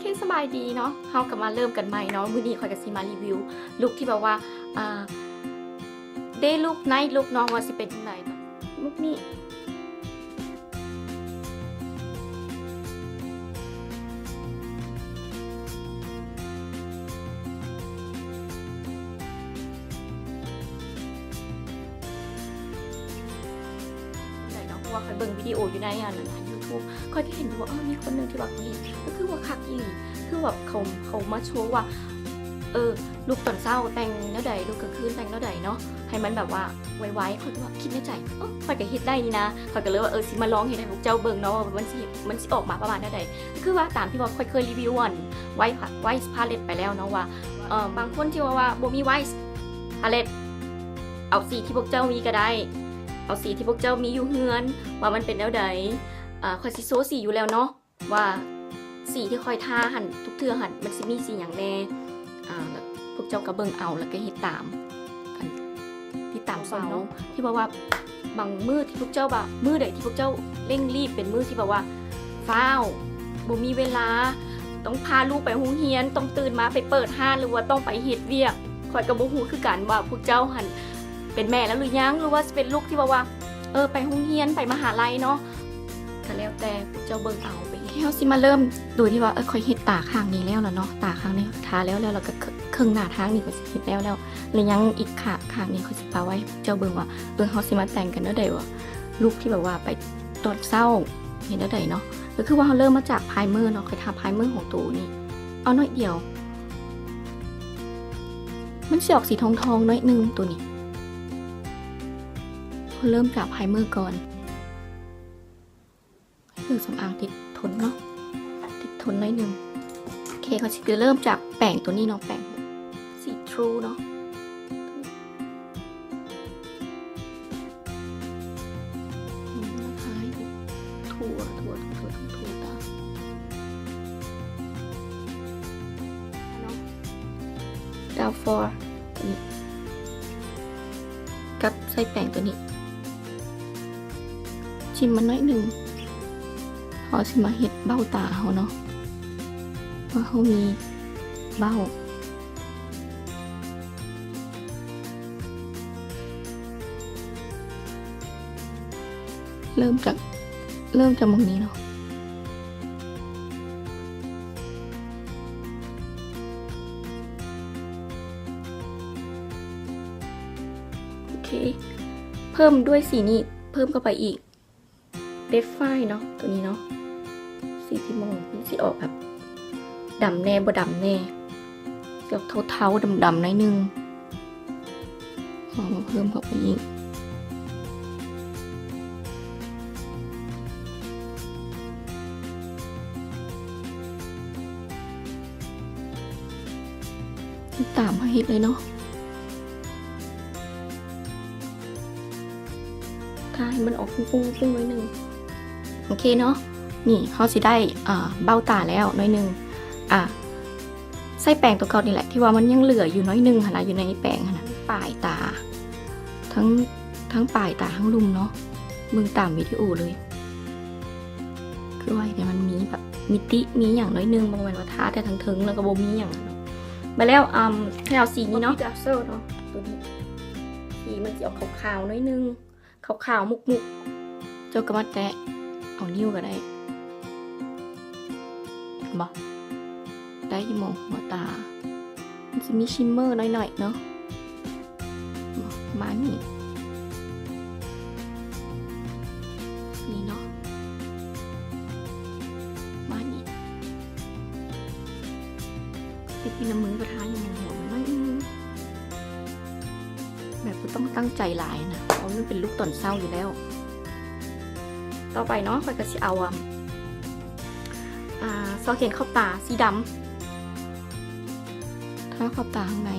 ເຄ ສະບາຍດີເນາະ ເຮົາກໍມາເລີ່ມກັນໃໝ່ເນາະ. ມື້ນີ້ຂ້ອຍກໍຊິມາຣີວິວລຸກທີ່ແບບວ່າ ອ່າ day look night look ເນາະ ວ່າຊິເປັນຈັ່ງໃດ ລຸກນີ້. ໃດເນາະ ເພາະວ່າຂ້ອຍເບິ່ງວິດີໂອຢູ່ໃນອັນນັ້ນນະ YouTube ຂ້ອຍກໍເຫັນຢູ່ວ່າ ເອີ ມີຄົນໜຶ່ງທີ່ວ່າຂ້ອຍເຫັນ ກໍຄືວ່າຄັກອີ່ຫຼີ ຄືແບບເຂົາ ເຂົາມາໂຊວ່າ ເອີ ລຸກຕອນເຊົ້າແຕ່ງແນວໃດ ລຸກກາງຄືນແຕ່ງແນວໃດເນາະ ໃຫ້ມັນແບບວ່າໄວໆ. ຂ້ອຍກໍວ່າ ຄິດໃນໃຈ ເອີ ຂ້ອຍກໍເຮັດໄດ້ນີ້ນາ. ຂ້ອຍກໍເລີຍວ່າ ເອີ ຊິມາລອງເຮັດໃຫ້ພວກເຈົ້າເບິ່ງເນາະ ວ່າມັນຊິ ມັນຊິອອກມາປະມານແນວໃດ. ຄືວ່າຕາມທີ່ວ່າຂ້ອຍເຄີຍຣີວິວອັນ Vice Palette ໄປແລ້ວເນາະ ວ່າ ເອີ ບາງຄົນທີ່ວ່າ ວ່າບໍ່ມີ Vice Palette ເອົາສີທີ່ພວກເຈົ້າມີກໍໄດ້ ເອົາສີທີ່ພວກເຈົ້າມີຢູ່ເຮືອນ ວ່າມັນເປັນແນວໃດ. ເອີ ຂ້ອຍຊິໂຊສີຢູ່ແລ້ວເນາະ ວ່າສີທີ່ຂ້ອຍທາຫັ້ນ ທຸກເທື່ອຫັ້ນ ມັນຊິມີສີຫຍັງແດ່. ອ່າ ແລ້ວພວກເຈົ້າກໍເບິ່ງເອົາ ແລ້ວກໍເຮັດຕາມ ອັນ ຕິດຕາມຊ່ອງເນາະ ທີ່ວ່າ ວ່າບາງມື້ທີ່ພວກເຈົ້າວ່າ ມື້ໃດທີ່ພວກເຈົ້າເລັ່ງລີບ ເປັນມື້ທີ່ແບບວ່າຟ້າວ ບໍ່ມີເວລາ ຕ້ອງພາລູກໄປໂຮງຮຽນ ຕ້ອງຕື່ນມາໄປເປີດຮ້ານ ຫຼືວ່າຕ້ອງໄປເຮັດວຽກ. ຂ້ອຍກໍບໍ່ຮູ້ຄືກັນວ່າພວກເຈົ້າຫັ້ນເປັນແມ່ແລ້ວຫຼືຍັງ ຫຼືວ່າຊິເປັນລຸກທີ່ແບບວ່າ ເອີ ໄປໂຮງຮຽນ ໄປມະຫາໄລເນາະ. ກໍແລ້ວແຕ່ພວກເຈົ້າເບິ່ງເອົາໄປເຮັດ. ເຮົາຊິມາເລີ່ມໂດຍທີ່ວ່າ ເອີ ຂ້ອຍເຮັດຕາຂ້າງນີ້ແລ້ວລະເນາະ ຕາຂ້າງນີ້ທາແລ້ວ ແລ້ວ ແລ້ວກໍເຄິ່ງໜ້າທາງນີ້ກໍຊິເຮັດແລ້ວ ແລ້ວ ແລ້ວຍັງອີກຂ້າງ ຂ້າງນີ້ຂ້ອຍຊິປະໄວ້ໃຫ້ເຈົ້າເບິ່ງວ່າ ເອີ ເຮົາຊິມາແຕ່ງກັນແນວໃດ ວ່າລຸກທີ່ແບບວ່າໄປຕອນເຊົ້າເຮັດແນວໃດເນາະ. ກໍຄືວ່າເຮົາເລີ່ມມາຈາກ primer ເນາະ ຂ້ອຍທາ primer ຂອງໂຕນີ້ ເອົາໜ້ອຍດຽວ ມັນຊິອອກສີທອງໆໜ້ອຍໜຶ່ງໂຕນີ້. ເຮົາເລີ່ມຈາກ primer ກ່ອນ. ເຄື່ອງສຳອາງຕິດທົນເນາະ ຕິດທົນໜ້ອຍໜຶ່ງ. ໂອເຄ ຂ້ອຍຊິເລີ່ມຈາກແປງໂຕນີ້ເນາະ ແປງສີ True ເນາະ. ອືມ ທາໃຫ້ທົ່ວ ທົ່ວ ທົ່ວ ທົ່ວ ທົ່ວຕາເນາະ. Down four ໂຕນີ້ ກັບໃສ່ແປງໂຕນີ້ ຈິ້ມມັນໜ້ອຍໜຶ່ງ. ເຮົາຊິມາເຮັດເບົ້າຕາເຮົາເນາະ ວ່າເຮົາມີເບົ້າ. ເລີ່ມຈາກ ເລີ່ມຈາກໝ່ອງນີ້ເນາະ. ໂອເຄ ເພີ່ມດ້ວຍສີນີ້ ເພີ່ມເຂົ້າໄປອີກ Dead Fine ເນາະ ໂຕນີ້ເນາະ. ສີທີ່ມອງມັນຊິອອກແບບດຳແດ່ ບໍ່ດຳແດ່ ຊິອອກເທົາໆ ດຳໆ ໜ້ອຍໜຶ່ງ. ເອົາມາເພີ່ມເຂົ້າໄປອີກ. ຕິດຕາມເຮົາເຮັດເລີຍເນາະ ຖ້າໃຫ້ມັນອອກຟຸ້ງໆ ໜ້ອຍໜຶ່ງ. ໂອເຄເນາະ ນີ້ເຮົາຊິໄດ້ ອ່າ ເບົ້າຕາແລ້ວໜ້ອຍໜຶ່ງ. ອ່າ ໃສ່ແປງຕົວເກົ່ານີ້ແຫຼະ ທີ່ວ່າມັນຍັງເຫຼືອຢູ່ໜ້ອຍໜຶ່ງຫັ້ນນະ ຢູ່ໃນແປງຫັ້ນນະ ປາຍຕາ ທັງ ທັງປາຍຕາ ທັງລຸ່ມເນາະ ເບິ່ງຕາມວິດີໂອເລີຍ. ຄືວ່າໃຫ້ມັນມີແບບມິຕິ ມີຫຍັງໜ້ອຍໜຶ່ງ ບໍ່ແມ່ນວ່າທາແຕ່ທາງເທິງ ແລ້ວກໍບໍ່ມີຫຍັງເນາະ. ບາດແລ້ວ ອາ ໃຫ້ເອົາສີນີ້ເນາະ Poppy Dazzle ເນາະ ໂຕນີ້ ສີມັນຊິອອກຂາວໆ ໜ້ອຍໜຶ່ງ ຂາວໆ ມຸກໆ. ເຈົ້າກໍມາແຕະເອົານິ້ວກໍໄດ້ ເຫັນບໍ່? ໄດ້ຢູ່ໝ່ອງຫົວຕາ ມັນຊິມີ shimmer ໜ້ອຍໆ ເນາະ. ປະມານນີ້ ນີ້ເນາະ ປະມານນີ້. ເຮັດຢູ່ນຳມືກໍທາຢູ່ໝ່ອງຫົວມັນໜ້ອຍໜຶ່ງ ແບບບໍ່ຕ້ອງຕັ້ງໃຈຫຼາຍນະ ເພາະມັນເປັນລຸກຕອນເຊົ້າຢູ່ແລ້ວ. ຕໍ່ໄປເນາະ ຂ້ອຍກໍຊິເອົາ ອ່າ ຊອກເຫັນຂອບຕາສີດຳ ທາຂອບຕາຂ້າງໃນ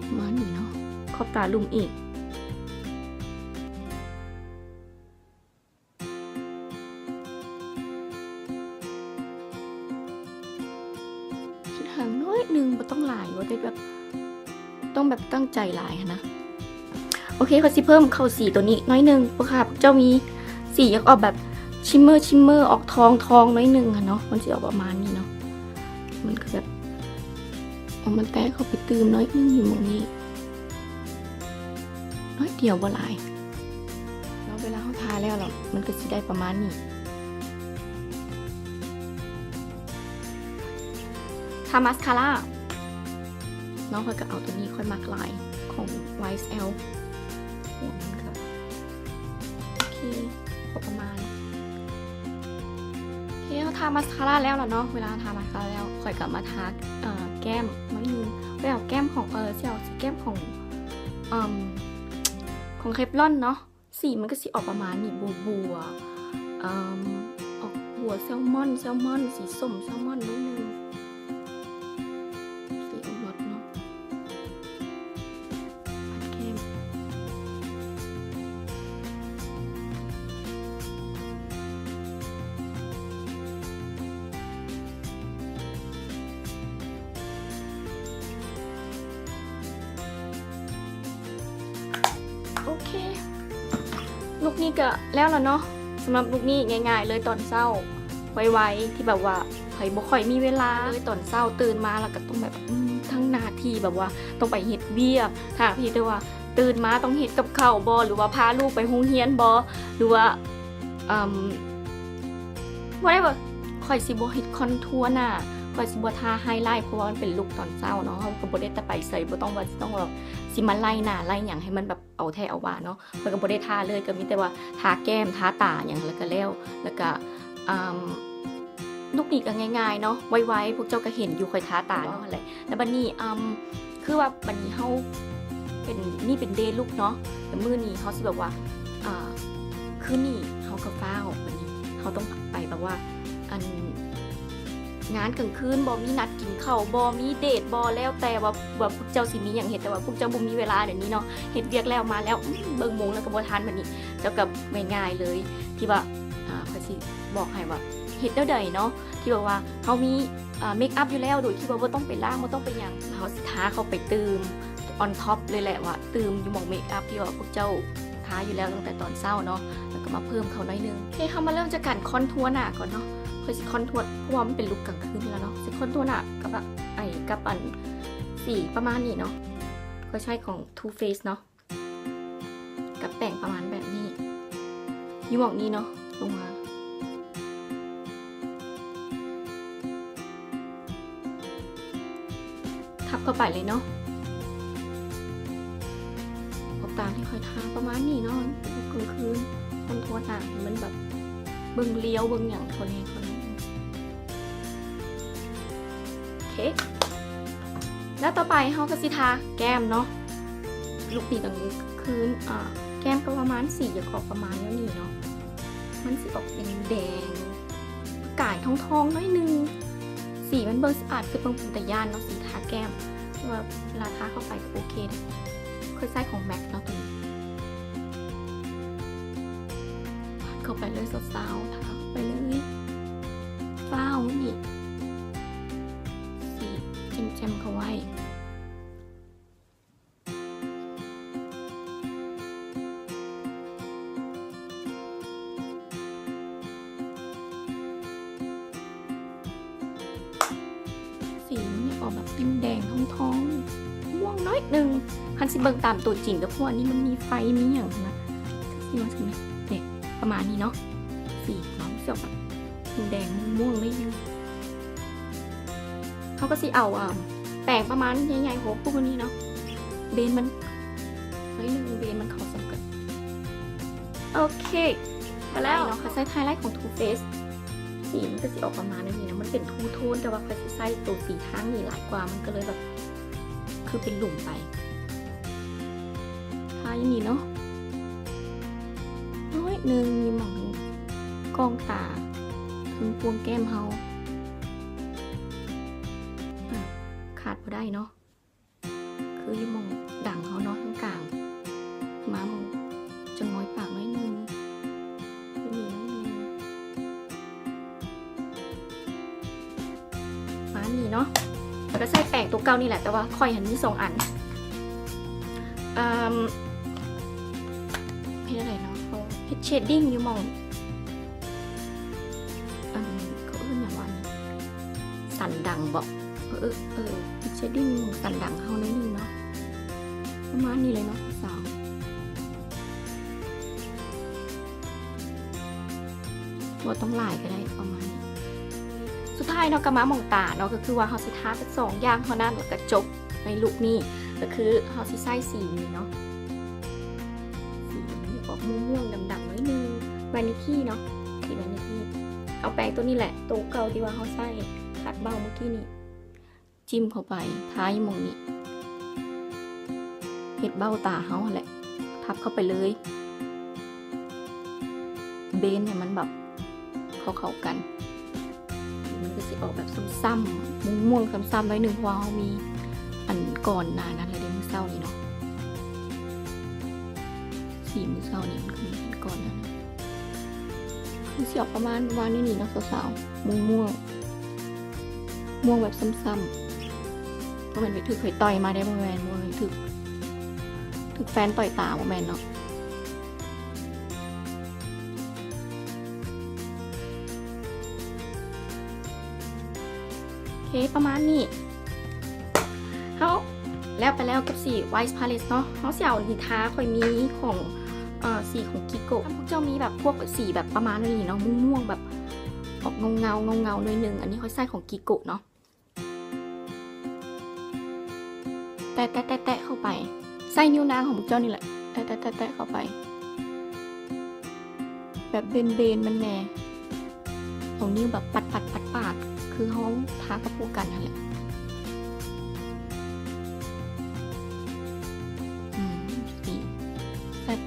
ປະມານນີ້ເນາະ ຂອບຕາລຸ່ມອີກ. ເຮັດຫາງໜ້ອຍໜຶ່ງ ບໍ່ຕ້ອງຫຼາຍ ແບບ ຕ້ອງແບບຕັ້ງໃຈຫຼາຍຫັ້ນນະ. ໂອເຄ ຂ້ອຍຊິເພີ່ມເຂົ້າສີໂຕນີ້ໜ້ອຍໜຶ່ງ ເພາະວ່າພວກເຈົ້າມີສີຢາກອອກແບບ shimmer shimmer ອອກທອງໆໜ້ອຍໜຶ່ງຫັ້ນເນາະ ມັນຊິອອກປະມານນີ້ເນາະ. ມັນກໍແບບ ເອົາມັນແຕະເຂົ້າໄປຕື່ມໜ້ອຍໜຶ່ງຢູ່ໝ່ອງນີ້ ໜ້ອຍດຽວ ບໍ່ຫຼາຍເນາະ. ເວລາເຮົາທາແລ້ວ ແລ້ວມັນກໍຊິໄດ້ປະມານນີ້. ທາມາສຄາຣາເນາະ ຂ້ອຍກໍເອົາຕົວນີ້ ຂ້ອຍມັກຫຼາຍ ຂອງ ວາຍເອສແອລ ໂອເຄ ພໍປະມານ. ໂອເຄ ເຮົາທາມາສຄາຣາແລ້ວລະເນາະ. ເວລາທາມາສຄາຣາແລ້ວ ຂ້ອຍກໍມາທາ ເອີ ແກ້ມໜ້ອຍໜຶ່ງ. ຂ້ອຍເອົາແກ້ມຂອງ ເອີ ຊິເອົາແກ້ມຂອງ ເອີ ຂອງເຣບລອນເນາະ. ສີມັນກໍຊິອອກປະມານນີ້ ບົວໆ ເອີ ອອກບົວແຊວມອນ ແຊວມອນ ສີສົ້ມແຊວມອນໜ້ອຍໜຶ່ງ ສີອອກລົດເນາະ. ປັດແກ້ມ ໂອເຄ ລຸກນີ້ກໍແລ້ວລະເນາະ. ສຳລັບລຸກນີ້ງ່າຍໆເລີຍ ຕອນເຊົ້າໄວໆ ທີ່ແບບວ່າໃຜບໍ່ຄ່ອຍມີເວລາເລີຍ ຕອນເຊົ້າຕື່ນມາແລ້ວກໍຕ້ອງແບບ ອືມ ທັງໜ້າທີ່ແບບວ່າຕ້ອງໄປເຮັດວຽກ ຖ້າທີ່ແຕ່ວ່າຕື່ນມາຕ້ອງເຮັດກັບເຂົ້າບໍ ຫຼືວ່າພາລູກໄປໂຮງຮຽນບໍ ຫຼືວ່າ ອືມ whatever ຂ້ອຍຊິບໍ່ເຮັດຄອນທົວໜ້າ ຂ້ອຍຊິບໍ່ທາໄຮໄລ ເພາະວ່າມັນເປັນລຸກຕອນເຊົ້າເນາະ ເຮົາກໍບໍ່ໄດ້ແຕ່ໄປໃສ ບໍ່ຕ້ອງວ່າຊິຕ້ອງແບບ ຊິມາໄລ່ໜ້າໄລ່ຫຍັງໃຫ້ມັນແບບເອົາແທ້ເອົາວ່າເນາະ ຂ້ອຍກໍບໍ່ໄດ້ທາເລີຍ ກໍມີແຕ່ວ່າທາແກ້ມ ທາຕາຫຍັງ ແລ້ວກໍແລ້ວ ແລ້ວກໍ ອາ ລຸກນີ້ກໍງ່າຍໆເນາະ ໄວໆ ພວກເຈົ້າກໍເຫັນຢູ່ ຂ້ອຍທາຕາເນາະ ຫັ້ນແຫຼະ. ແລ້ວບັດນີ້ ອາ ຄືວ່າບັດນີ້ເຮົາເປັນ ນີ້ເປັນເດລຸກເນາະ ແລ້ວມື້ນີ້ເຮົາຊິແບບວ່າ ອາ ຄືນນີ້ເຮົາກໍຟ້າວ ບັດນີ້ເຮົາຕ້ອງໄປແບບວ່າ ອັນ ງານກາງຄືນບໍ ມີນັດກິນເຂົ້າບໍ ມີເດດບໍ ແລ້ວແຕ່ວ່າ ວ່າພວກເຈົ້າຊິມີຫຍັງເຮັດ ແຕ່ວ່າພວກເຈົ້າບໍ່ມີເວລາດຽວນີ້ເນາະ ເຮັດວຽກແລ້ວມາແລ້ວ ອືມ ເບິ່ງໂມງແລ້ວກໍບໍ່ທັນ ບັດນີ້ເຈົ້າກໍງ່າຍໆເລີຍ ທີ່ວ່າ ອາ ຂ້ອຍຊິບອກໃຫ້ວ່າເຮັດແນວໃດເນາະ ທີ່ແບບວ່າເຮົາມີ ອາ ເມກອັບຢູ່ແລ້ວ ໂດຍທີ່ວ່າບໍ່ຕ້ອງໄປລ້າງ ບໍ່ຕ້ອງໄປຫຍັງ ເຮົາຊິທາເຂົ້າໄປຕື່ມ on top ເລີຍແຫຼະ ວ່າຕື່ມຢູ່ໝ່ອງເມກອັບທີ່ວ່າພວກເຈົ້າທາຢູ່ແລ້ວຕັ້ງແຕ່ຕອນເຊົ້າເນາະ ແລ້ວກໍມາເພີ່ມເຂົ້າໜ້ອຍໜຶ່ງ. ໂອເຄ ເຮົາມາເລີ່ມຈາກການຄອນທົວໜ້າກ່ອນເນາະ ຂ້ອຍຊິຄອນທົວ ເພາະວ່າມັນເປັນລຸກກາງຄືນແລ້ວເນາະ ຊິຄອນທົວໜ້າກັບ ອາ ໄອ້ ກັບອັນ ສີປະມານນີ້ເນາະ ຂ້ອຍໃຊ້ຂອງ Too Faced ເນາະ ກັບແປງປະມານແບບນີ້ ຢູ່ໝ່ອງນີ້ເນາະ ລົງມາ ທັບເຂົ້າໄປເລີຍເນາະ ເອົາຕາມທີ່ຂ້ອຍທາປະມານນີ້ເນາະ ກາງຄືນ ຄອນທົວໜ້າໃຫ້ມັນແບບເບິ່ງລຽວເບິ່ງຫຍັງເຂົາແດ່ ເຂົາແດ່. ໂອເຄ ແລ້ວຕໍ່ໄປເຮົາກໍຊິທາແກ້ມເນາະ ລຸກນີ້ກາງຄືນ ອາ ແກ້ມກໍປະມານ ສີຈະອອກປະມານແນວນີ້ເນາະ ມັນຊິອອກແດງໆ ປະກາຍທອງໆໜ້ອຍໜຶ່ງ ສີມັນເບິ່ງ ອາດຈະເບິ່ງເປັນຕາຢ້ານເນາະ ສີທາແກ້ມ ແຕ່ວ່າເວລາທາເຂົ້າໄປກໍໂອເຄເດ້. ຂ້ອຍໃຊ້ຂອງ MAC ເນາະ ຕົວນີ້ ປາດເຂົ້າໄປເລີຍ ສາວໆ ທາເຂົ້າໄປເລີຍ ຟ້າວນີ້ ສີແຈ່ມໆເຂົ້າໄວ້. ສີມັນອອກແບບແດງໆ ທອງໆ ມ່ວງໜ້ອຍໜຶ່ງ ຄັນຊິເບິ່ງຕາມຕົວຈິງ ກໍເພາະວ່ານີ້ມັນມີໄຟມີຫຍັງນະ ຊິວ່າຈັ່ງໃດ ນີ້ ປະມານນີ້ເນາະ ສີມັນຊິອອກແບບແດງໆ ມ່ວງໆ ໜ້ອຍໜຶ່ງ. ເຮົາກໍຊິເອົາ ອາ ແປງປະມານໃຫຍ່ໆ ຫົວປຸກນີ້ເນາະ ເບນມັນໜ້ອຍໜຶ່ງ ເບນມັນເຂົ້າສ່ຳກັນ. ໂອເຄ ໄປແລ້ວເນາະ ຂ້ອຍໃຊ້ໄຮໄລຂອງ Too Faced ສີມັນກໍຊິອອກປະມານນີ້ນະ ມັນເປັນ Two Tone ແຕ່ວ່າຂ້ອຍຊິໃຊ້ໂຕສີທາງນີ້ຫຼາຍກວ່າ ມັນກໍເລີຍແບບຄືເປັນຫຼຸມໄປ. ທາຢູ່ນີ້ເນາະ ໜ້ອຍໜຶ່ງ ຢູ່ໝ່ອງກ້ອງຕາ ເທິງປວງແກ້ມເຮົາ ອາ ຂາດບໍ່ໄດ້ເນາະ ຄືຢູ່ໝ່ອງດັງເຮົາເນາະ ທາງກາງ ມາໝ່ອງຈະງອຍປາກໜ້ອຍໜຶ່ງ ຢູ່ນີ້ໜ້ອຍໜຶ່ງ ປະມານນີ້ເນາະ ແລ້ວກໍໃຊ້ແປງ ໂຕເກົ່ານີ້ແຫຼະ ແຕ່ວ່າຂ້ອຍຫັ້ນມີສອງອັນ. ເອີ່ມ ເຮັດຈັ່ງໃດເນາະ ເຮັດເຊດດິ້ງຢູ່ໝ່ອງ ອັນ ເຂົາເອີ້ນຫຍັງວະ ອັນ ສັນດັງບໍ? ເອີ ເອີ ເຮັດເຊດດິ້ງຢູ່ໝ່ອງສັນດັງເຮົາໜ້ອຍໜຶ່ງເນາະ ປະມານນີ້ເລີຍເນາະສາວ. ບໍ່ຕ້ອງຫຼາຍກໍໄດ້ ປະມານນີ້. ສຸດທ້າຍເນາະ ກໍມາໝ່ອງຕາເນາະ ກໍຄືວ່າເຮົາຊິທາແຕ່ສອງຢ່າງເທົ່ານັ້ນ ແລ້ວກໍຈົບໃນລຸກນີ້. ກໍຄືເຮົາຊິໃຊ້ສີນີ້ເນາະ ສີນີ້ອອກມ່ວງໆ ດຳໆ ໜ້ອຍໜຶ່ງ ວານິທີເນາະ ສີວານິທີ ເອົາແປງໂຕນີ້ແຫຼະ ໂຕເກົ່າທີ່ວ່າເຮົາໃຊ້ຂັດເບົ້າມື້ກີ້ນີ້ ຈິ້ມເຂົ້າໄປ ທາຢູ່ໝ່ອງນີ້ ເຮັດເບົ້າຕາເຮົາຫັ້ນແຫຼະ ທັບເຂົ້າໄປເລີຍ ເບນໃຫ້ມັນແບບເຂົ້າໆ ກັນ. ມັນກໍຊິອອກແບບຊ້ຳໆ ມ່ວງໆ ຊ້ຳໆ ໜ້ອຍໜຶ່ງ ເພາະວ່າເຮົາມີອັນກ່ອນໜ້ານັ້ນແລ້ວເດ້ ມື້ເຊົ້ານີ້ເນາະ ສີມື້ເຊົ້ານີ້ມັນກໍມີອັນກ່ອນໜ້ານັ້ນ. ຄືຊິອອກປະມານ ປະມານນີ້ເນາະສາວໆ ມ່ວງໆ ມ່ວງແບບຊ້ຳໆ ບໍ່ແມ່ນໄປຖືກໃຜຕ່ອຍມາເດ້ ບໍ່ແມ່ນ ບໍ່ແມ່ນຖືກ ຖືກແຟນຕ່ອຍຕາ ບໍ່ແມ່ນເນາະ. ໂອເຄ ປະມານນີ້ ເຮົາແລ້ວໄປແລ້ວກັບສີ Vice Palette ເນາະ. ເຮົາຊິເອົານີ້ທາ ຂ້ອຍມີຂອງ ເອີ ສີຂອງ Kiko ຖ້າພວກເຈົ້າມີແບບພວກສີແບບປະມານນີ້ເນາະ ມ່ວງໆ ແບບອອກເງົາໆ ເງົາໆ ໜ້ອຍໜຶ່ງ ອັນນີ້ຂ້ອຍໃຊ້ຂອງ Kiko ເນາະ. ແຕະໆໆໆ ເຂົ້າໄປ ໃຊ້ນິ້ວນາງຂອງພວກເຈົ້ານີ້ແຫຼະ ແຕະໆໆໆ ເຂົ້າໄປ ແບບເບນໆ ມັນແດ່ ເອົານິ້ວແບບປັດໆໆໆ ຄືເຮົາທາກັບຜູ້ກັນຫັ້ນແຫຼະ. ອືມ ດີ ແຊບ.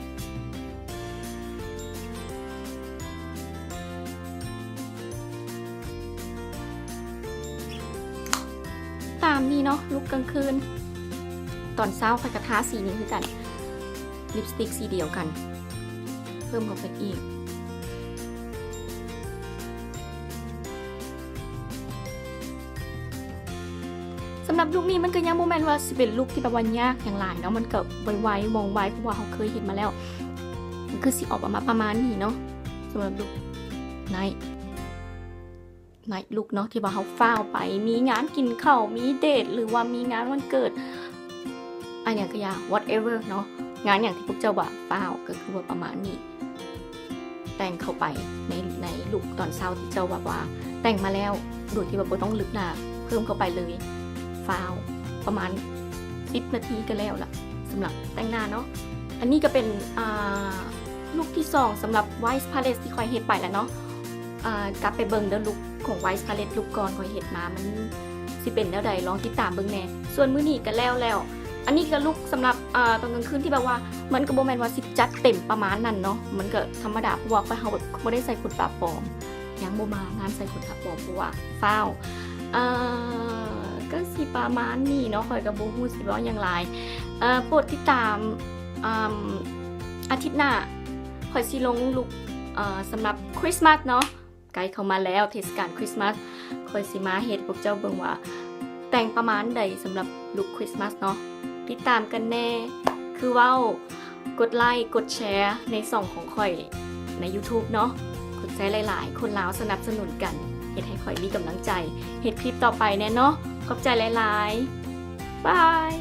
ຕາມນີ້ເນາະ ລຸກກາງຄືນ ຕອນເຊົ້າຂ້ອຍກໍທາສີນີ້ຄືກັນ ລິບສະຕິກສີດຽວກັນ ເພີ່ມເຂົ້າໄປອີກ. ສຳລັບລຸກນີ້ມັນກໍຍັງບໍ່ແມ່ນວ່າຊິເປັນລຸກທີ່ແບບວ່າຍາກຫຍັງຫຼາຍເນາະ ມັນກໍໄວໆ ວ່ອງໄວ ເພາະວ່າເຮົາເຄີຍເຮັດມາແລ້ວ ມັນຄືຊິອອກມາປະມານນີ້ເນາະ. ສຳລັບລຸກ night night look ເນາະ ທີ່ວ່າເຮົາຟ້າວໄປ ມີງານກິນເຂົ້າ ມີເດດ ຫຼືວ່າມີງານວັນເກີດ ອັນຫຍັງກໍຢ່າ whatever ເນາະ ງານຫຍັງທີ່ພວກເຈົ້າວ່າຟ້າວ ກໍຄືວ່າປະມານນີ້ ແຕ່ງເຂົ້າໄປໃນ ໃນລຸກຕອນເຊົ້າທີ່ເຈົ້າແບບວ່າແຕ່ງມາແລ້ວ ໂດຍທີ່ວ່າບໍ່ຕ້ອງລຶບໜ້າ ເພີ່ມເຂົ້າໄປເລີຍ ຟ້າວ ປະມານສິບນາທີກໍແລ້ວລະ ສຳລັບແຕ່ງໜ້າເນາະ. ອັນນີ້ກໍເປັນ ອ່າ ລຸກທີສອງ ສຳລັບ Vice Palette ທີ່ຂ້ອຍເຮັດໄປແລ້ວເນາະ. ອ່າ ກັບໄປເບິ່ງເດີ ລຸກຂອງ Vice Palette ລຸກກ່ອນຂ້ອຍເຮັດມາ ມັນຊິເປັນແນວໃດ ລອງຕິດຕາມເບິ່ງແດ່. ສ່ວນມື້ນີ້ກໍແລ້ວແລ້ວ ອັນນີ້ກໍລຸກສຳລັບ ອ່າ ຕອນກາງຄືນທີ່ແບບວ່າ ມັນກໍບໍ່ແມ່ນວ່າຊິຈັດເຕັມປະມານນັ້ນເນາະ ມັນກໍທຳມະດາ ເພາະວ່າຂ້ອຍ ເຮົາບໍ່ໄດ້ໃສ່ຂົນຕາປອມ ຍັງບໍ່ມາງານໃສ່ຂົນຕາປອມ ເພາະວ່າຟ້າວ ເອີ ກໍຊິປະມານນີ້ເນາະ ຂ້ອຍກໍບໍ່ຮູ້ຊິເວົ້າຫຍັງຫຼາຍ. ເອີ ໂປດຕິດຕາມ ອາ ອາທິດໜ້າ ຂ້ອຍຊິລົງລຸກ ເອີ ສຳລັບຄຣິສມາສເນາະ ໃກ້ເຂົ້າມາແລ້ວ ເທດສະການຄຣິສມາສ ຂ້ອຍຊິມາເຮັດໃຫ້ພວກເຈົ້າເບິ່ງວ່າແຕ່ງປະມານໃດສຳລັບລຸກຄຣິສມາສເນາະ. ຕິດຕາມກັນແດ່ ຄືເວົ້າ ກົດໄລ ກົດແຊໃນຊ່ອງຂອງຂ້ອຍໃນ YouTube ເນາະ ກົດແຊຫຼາຍໆ ຄົນລາວສະໜັບສະໜູນກັນ ເຮັດໃຫ້ຂ້ອຍມີກຳລັງໃຈເຮັດຄລິບຕໍ່ໄປແດ່ເນາະ. ຂອບໃຈຫຼາຍໆ ບາຍ.